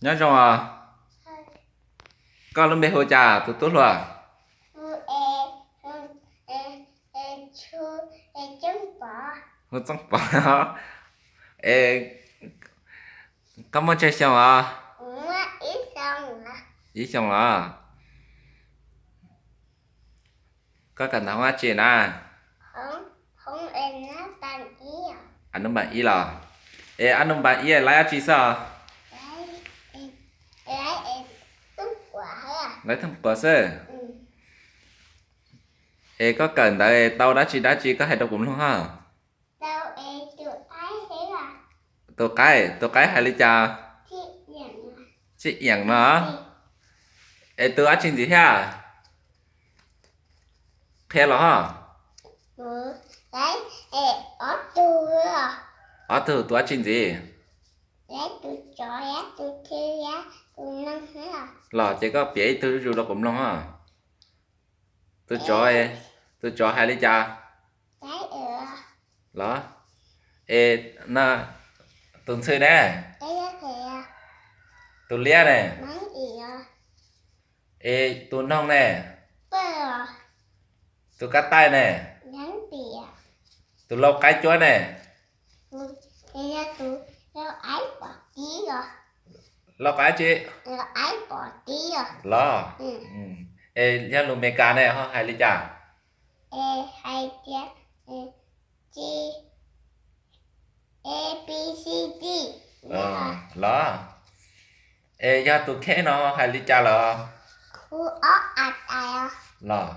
Nyob zoo os. Koj lub npe hu cas tus tub hluas? Hu Txooj Pov. Es koj muaj tsawg xyoo os? Ib xyoos os. Koj kawm ntawv hoob dab tsi na? Ab nub npaam ib los? Es ab nub npaam ib laib dab tsi xwb os? Laib thooj quas xwb. Es koj kawm ntawv tau dab tsi dab tsi koj hais rau kuv mloog hab. Tus qaib, tus qaib hais li cas? Txij Iam no. Es tus dab tsi ntxiv thiab? Qhia los hab. Ob tug, tus dab tsi ntxiv? Los ces koj piav ib tug zuj zus rau kuv mloog hab. Tus tsov, tus tsov hais li cas? Los, es tus ntxhw ne? Tus liab ne? Es tus noog ne? Tus kab taij ne? Tus lau qaib cuab ne? Lau qaib tsi? Los, es yog lus Meskas ne ho hais li cas? Los, es yog tus kheb no hais li cas los? Los,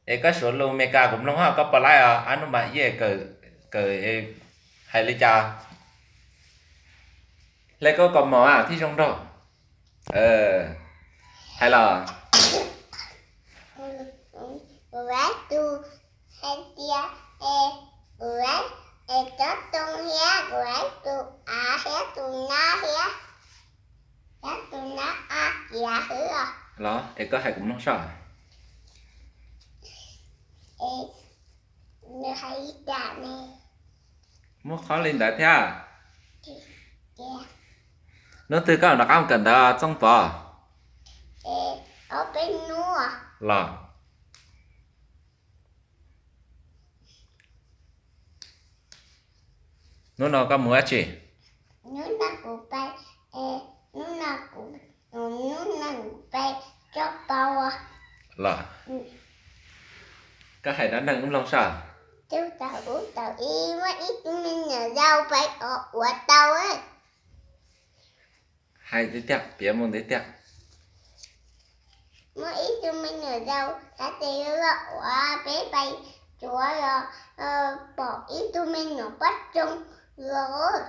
es koj suav lus Meskas kuv mloog hab, koj pom laib os, ab nub npaam ib kawm hais li cas. Hle koj kaus mom thiaj zoo nraug. Hais los. Los, es koj hais kuv mloog soj. Muaj qhov li ntawd thiab. Hnub twg koj rov qab kawm ntawv Txooj Pov? Los, hnub no koj mus dab tsi? Los, koj hais dab neeg wb mloog soj. Hais tiag tiag, piav mus tiag tiag. Muaj ib tug me nyuam yaus, tab sis lawv ua peb pais tsuav los pom ib tug me nyuam pob tsoo los.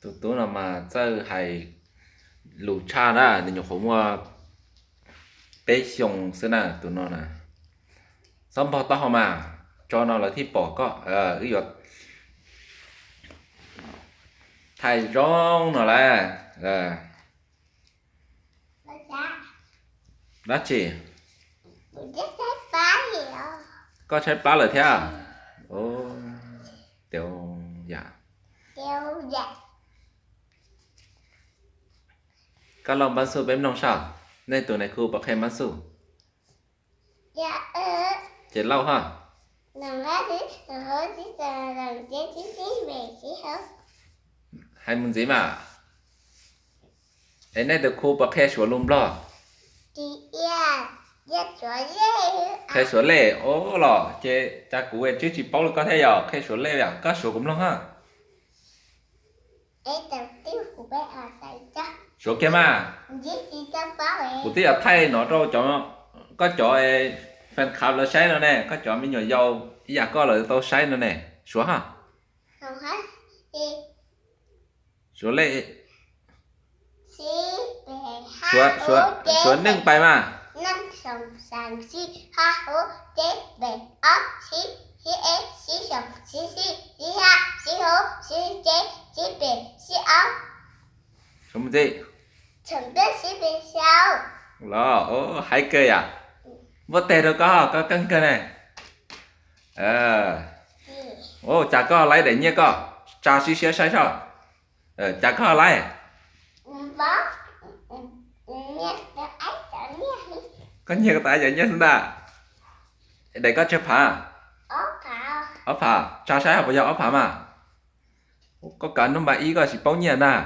Tus tub no mas txawj hais lus tshaj na, nws nyuam qhuav muaj peb xyoos xwb na, tus no na. Txhob npog taub hau mas, tso no lawv thiaj pom koj, wb yuav thaij zoo no lawm. Dab tsi? Koj tshaib plab lawm thiab? Koj lauj, Npab Xuj peb mloog saib, nej tus nais khu puas qhia Npab Xuj? Ces lauj hab. Hais mus ntxiv mas. Es nej tus khu puas qhia suav lus Nplog? Qhia suav lej os los ces cas kuv twb tsis paub li koj thiab yog qhia suav lej, koj suav kuv mloog hab. Suav kiag mas. Kuv twb yuav thaij no rau cov, koj cov fan club lawv saib no ne, koj cov me nyuam yaus ib yam koj lawv tau saib no ne. Suav hab. Suav lej. Suav neej pais mas. Suav mus ntxiv. Los, hais kawg yam. Npuaj teg rau koj, koj keej kawg ne. Cas koj laib daim nyiaj koj, tsa sib siab saib soj. Cas koj laib. Koj nyiag koj tus aib cov nyiaj xwb ntag. Daim koj tsawg phav? Ob phav. Tso saib puas yog ob phav mas. Koj kav hnub npa ib koj tsis paub nyiaj ntag.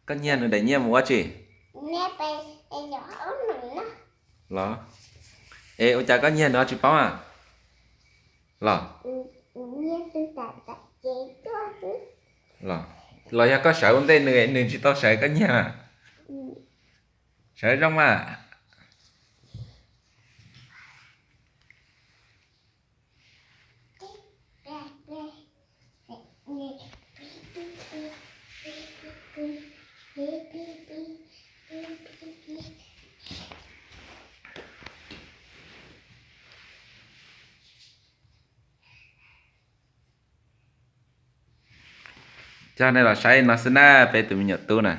Koj nyiag nws daim nyiaj mus ua tsi? Los, es ua cas koj nyiag nws tsis paub a? Los, los yog koj sawv ua ntej nws, nws tsis tau sawv koj nyiag mas. Sawv zoo mas. Coj nej los saib no xwb na, peb tus me nyuam tub na.